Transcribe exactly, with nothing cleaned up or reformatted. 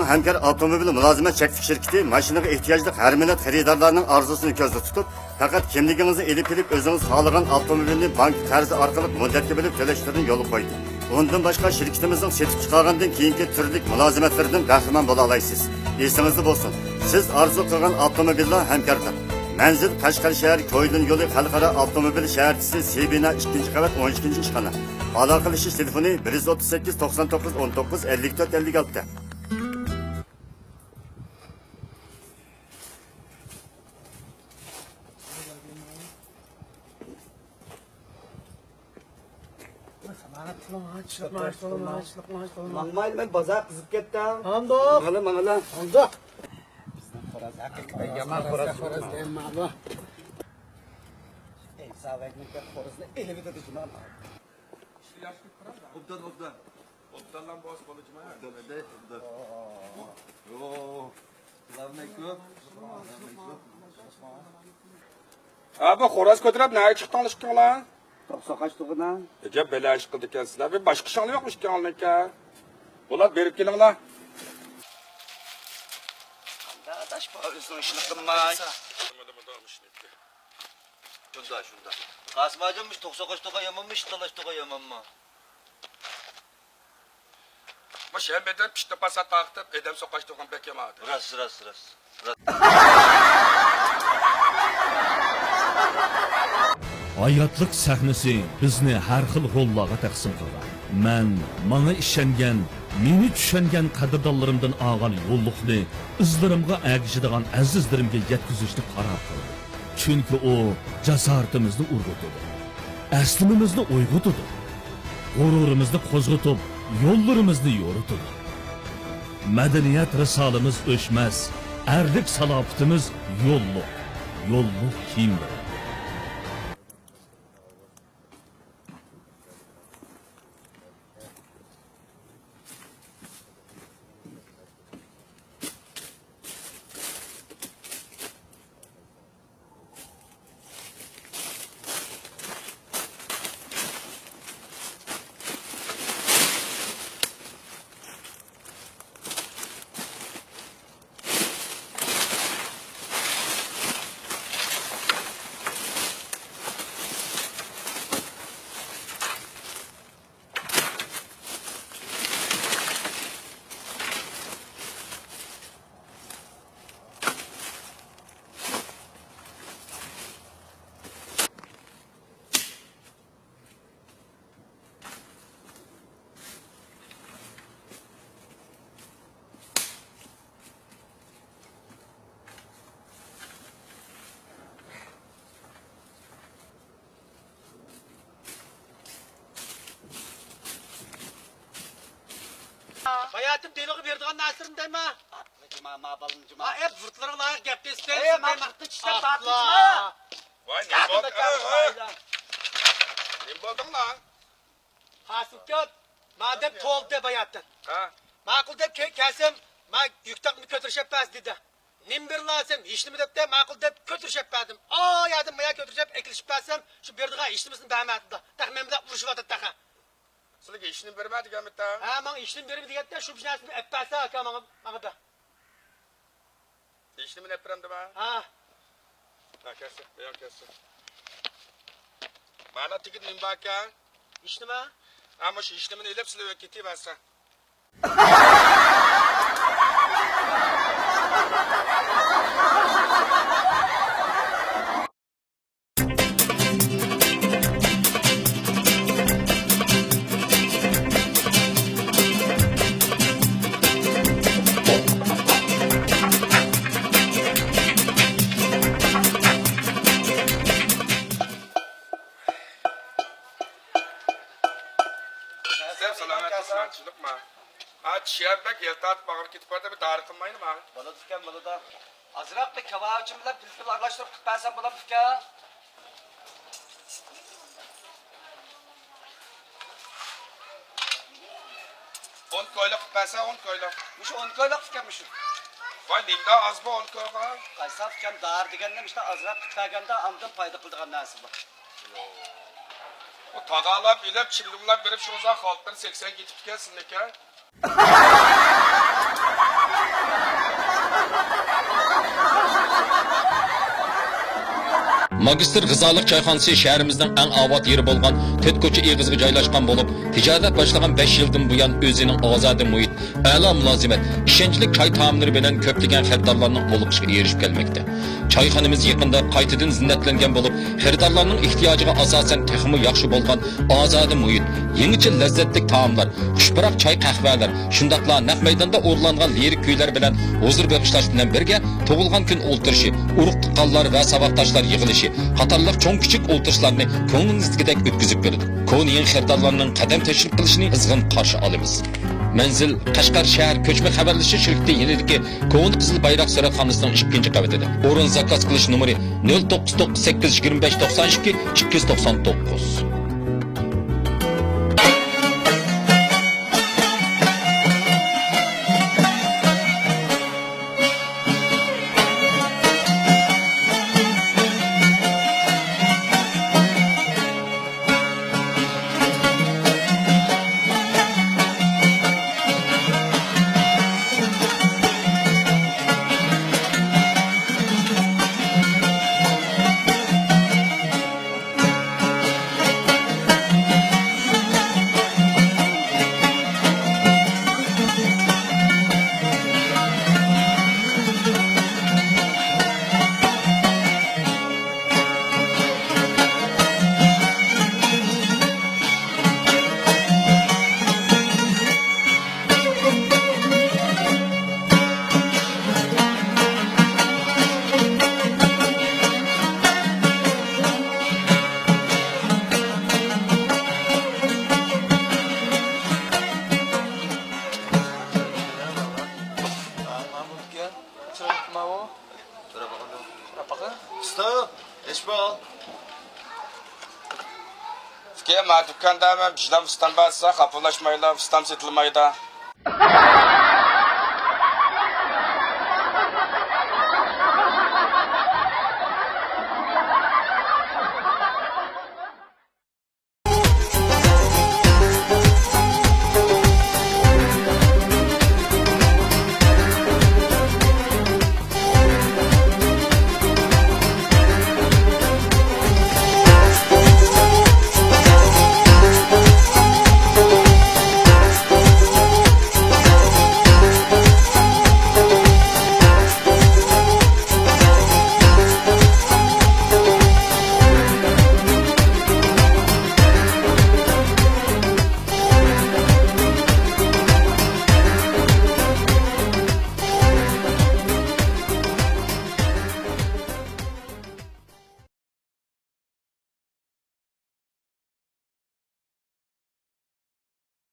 ھەمكار ئاپتوموبىل مۇلازىمەت چەكلىك شىركىتى ماشىنىغا ئېھتىياجلىق ھەر مىللەت خېرىدارلارنىڭ ئارزۇسىنى كۆزدە تۇتۇپ، پەقەت كىملىكىڭىزنى ئېلىپ كېلىپ، ئۆزىڭىز خالىغان ئاپتوموبىلنى بانكا قەرزى ئارقىلىق مۇددەتكە بۆلۈپ تۆلەشلىرىنى يولغا قويدى. ئۇندىن باشقا، شىركىتىمىزنىڭ سېتىپ چىقارغاندىن كېيىنكى تۈرلۈك مۇلازىمەتلىرىدىن بەھرىمەن بولالايسىز. ئېسىڭىزدە بولسۇن، سىز ئارزۇ قىلغان ئاپتوموبىللا ھەمكارلىق. مەنزىل: قەشقەر شەھەر، كويلۇن يولى، خەلقئارا ئاپتوموبىل شەھەرچىسى، سى بىنا، ئىككىنچى قەۋەت، ئون ئىككىنچى ئىشخانا. ئالاقىلىشىش تېلېفونى: بىر يۈز ئوتتۇز سەككىز، توقسان توققۇز، ئون توققۇز، ئەللىك تۆت، ئەللىك ئالتە. ماڭمايلى، مەن بازار قىزىپ كەتتىم. ماڭدۇق. ماڭىلى، ماڭىلى. ماڭدۇق. بىزنىڭ خوراز ھەقىقىي يامان خوراز. خوراز دەيمەن مانا. ئەي، ساۋەكنىڭ خوراز ئېلىۋېتىدۇ شۇنى. ئوبدان، ئوبدان. ئوبدانلام بولسا بولىدىما؟ ئوبدان، ئوبدان. يوق. سالام ئەلەيكۇم. ھە، بۇ خوراز كۆتۈرۈپ نەگە چىقتىڭلار ئىككىڭلار؟ توخۇ سوقاش تۇغىنا. ئەجەب بەلە ئىش قىلىدىكەنسىلەر. بىر باشقا ئىشىڭلار يوقمۇ ئىككىڭلارنىڭكى؟ بولات، بېرىپ كېلىڭلار. ئاداش، بۇ ئۆزىنىڭ ئىشىنى قىلماي. شۇنداق، شۇنداق. قاسىم ھاجىم، مۇشۇ توخۇ سوقاش تۇغا يامانمۇ، ئىت تالاش تۇغا يامانمۇ؟ مۇشۇ ھەممىدىن پىتنە پاسات تارقىتىپ، ئادەم سوقاش تۇغىنى بەك يامان ئادەم. راست، راست، راست. ھاياتلىق سەھنىسى بىزنى ھەر خىل ھاللارغا تەقسىم قىلغان. مەن ماڭا ئىشەنگەن، مېنى چۈشەنگەن قەدىردانلىرىمدىن ئالغان يوللۇقنى ئىزلىرىمغا ئەگىشىدىغان ئەزىزلىرىمگە يەتكۈزۈشنى قارار قىلدىم. چۈنكى ئۇ جاسارىتىمىزنى ئۇرغۇتىدۇ، ئەسلىمىمىزنى ئويغىتىدۇ، غۇرۇرىمىزنى قوزغىتىپ، يوللىرىمىزنى يورۇتىدۇ. مەدەنىيەت رىسالىمىز ئۆچمەس، ئەرلىك سالاپىتىمىز يوللۇق، يوللۇق كىيىملىرى. باياتىم دېلوغا بېرىدىغان نەرسىلىرىنى دەيمەن. جۇما، ما بالىنى جۇما. ھە، ئەپ ۋۇرتلىرىغا لايىق گەپ قىلسىڭ. ئەي، ما دەيمەن. ۋۇرتنى چىشلەپ تارتىپ جۇما. ۋاي، نېمە بولدى؟ نېمە بولدۇڭلار؟ قاسىمكۆپ، مادەم تولدى باياتتىن. ھە. ماقۇل دەپ كە-، كەلسەم، ما يۈك تاقنى كۆتۈرۈشەپ بەرسە دېدى. نېمە بېرىلاسەن؟ ھېچنېمە دەپتە، ماقۇل دەپ كۆتۈرۈشەپ بەردىم. ئا يەردىن ما يەرگە كۆتۈرۈشەپ ئەكېلىشىپ بەرسەم، شۇ بېرىدىغان ھېچنېمىسىنى بەرمەپتۇ. تېخى مەن بىلەن ئۇرۇشۇۋاتىدۇ تېخى. سىلىگە ھېچنېمە بېرىمەن دېگەنمىتى؟ ھە، ماڭا ھېچنېمە بېرىمەن دېگەنتى، شۇ بىر نەرسىنى ئەپ بەرسە ئاكا ماڭا، ماڭا بەر. ھېچنېمىنى ئەپ بېرەمدىما؟ ھە. ھە، كەلسە، بۇيان كەلسە. مانا تېگىدە نېمە باركەن؟ ھېچنېمە. ھە، مۇشۇ ھېچنېمىنى ئېلىپ سىلى ئۆيگە كېتىۋەرسە. سەلام، سالامەتلىك، سالامەتلىك. ھە، چىشى بەك يەل تارتىپ ئاغرىپ كېتىپ بارىدۇ، بىر دارى قىلمايلىما؟ بولىدىكەن، بولىدۇ. ئازراق بىر كاۋاۋىچىم بىلەن پىلپىل ئارىلاشتۇرۇپ قىلىپ بەرسەم بولامدىكەن؟ ئون كويلۇق قىلىپ بەرسە، ئون كويلۇق. مۇشۇ ئون كويلۇق ئىكەن، مۇشۇ. ۋاي، نېمىدا ئاز بۇ ئون كويغا؟ قايساق ئىكەن، دارى دېگەندە مۇشۇنداق ئازراق قىلىپ بەرگەندە، ئاندىن پايدا قىلىدىغان نەرسە بار. بۇ تاغالاپ ئېلىپ، چىللىملاپ بېرىپ، شۇ ئۇزاق خالتىر سەكسەن كېتىپتىكەن سىلىكەن. ماگىستىر غىزالىق چايخانىسى شەھىرىمىزنىڭ ئەڭ ئاۋات يېرى بولغان تۆت كوچا ئېغىزىغا جايلاشقان بولۇپ، تىجارەت باشلىغان بەش يىلدىن بۇيان ئۆزىنىڭ ئازادە مۇھىت، ئەلا مۇلازىمەت، ئىشەنچلىك چاي تائاملىرى بىلەن كۆپلىگەن خېرىدارلارنىڭ ھودۇقۇشىغا ئېرىشىپ كەلمەكتە. چايخانىمىز يېقىندا قايتىدىن زىننەتلەنگەن بولۇپ، خېرىدارلارنىڭ ئېھتىياجىغا ئاساسەن تېخىمۇ ياخشى بولغان ئازادە مۇھىت، يېڭىچە لەززەتلىك تائاملار، خۇشپۇراق چاي قەھۋەلەر، شۇنداقلا نەق مەيداندا ئورۇنلانغان لىرىك كۈيلەر بىلەن ھۇزۇر بېغىشلاش بىلەن بىرگە، تۇغۇلغان كۈن ئولتۇرۇشى، ئۇرۇق تۇغقانلار ۋە ساۋاقداشلار يىغىلىشى قاتارلىق چوڭ كىچىك ئولتۇرۇشلارنى كۆڭلىڭىزدىكىدەك ئۆتكۈزۈپ بېرىدۇ. كونا يېڭى خېرىدارلارنىڭ قەدەم تەشرىپ قىلىشىنى قىزغىن قارشى ئالىمىز. مەنزىل: قەشقەر شەھەر كۆچمە خەۋەرلىشىش شىركىتى يېنىدىكى كونا قىزىل بايراق سۈرەتخانىسىنىڭ ئىككىنچى قەۋىتىدە. ئورۇن زاكاز قىلىش نومۇرى: نۆل توققۇز توققۇز سەككىز يىگىرمە بەش توقسان ئىككى ئىككى يۈز توقسان توققۇز. ئۇستا، ئۇكام، ما دۇكاندا مەن بىجلام ئۇستام بار دېسە، خاپىلاشمايلا، ئۇستام سېتىلمايدا.